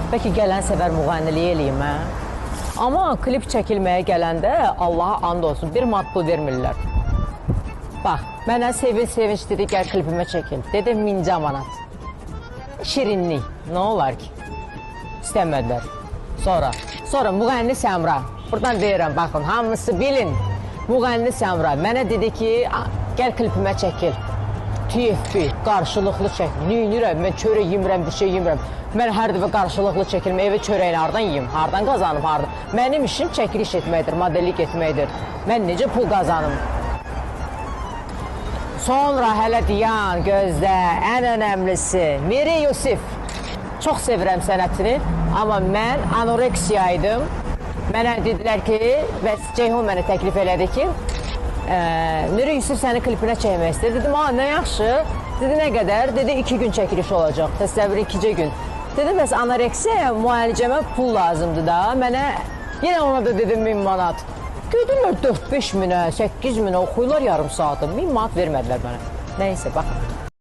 Bəlkə gələn səfər müğənnilik eləyim, hə? Amma klip çəkilməyə gələndə Allaha and olsun, bir manat pul vermirlər. Bax, mənə Sevinç dedi, gəl klipimə çəkil. Dedim, 1000 manat. Şirinlik, nə olar ki? İstəmədilər. Sonra müğənni Səmra. Buradan deyirəm, baxın, hamısı bilin. Müğənni Səmra mənə dedi ki, gəl klipimə çəkil. TFB, qarşılıqlı çək. Neynirəm, mən çörək yemirəm, bir şey yemirəm. Mən hər dəfə qarşılıqlı çəkilim, evə çörəyini hardan yiyim, hardan qazanım, hardan. Mənim işim çəkiliş etməkdir, modellik etməkdir. Mən necə pul qazanım? Sonra hələ diyan, gözlə, ən önəmlisi, Miri Yusif. Çox sevirəm sənətini, amma mən anoreksiya idim. Mənə dedilər ki, və Ceyhun mənə təklif elədi ki, Miri Yusif səni klipinə çəkmək istəyir. Dedim, nə yaxşı. Dedi, nə qədər? Dedi, 2 gün çəkiliş olacaq. Təsəvvür, 2 gün. Dedim, bəs anoreksiyaya müalicəmə pul lazımdır da. Mənə, yenə ona da dedim, 1000 manat. Gedirlər 4-5 minə, 8 minə oxuyurlar yarım saatı. 1000 manat vermədilər mənə. Nəysə, baxın.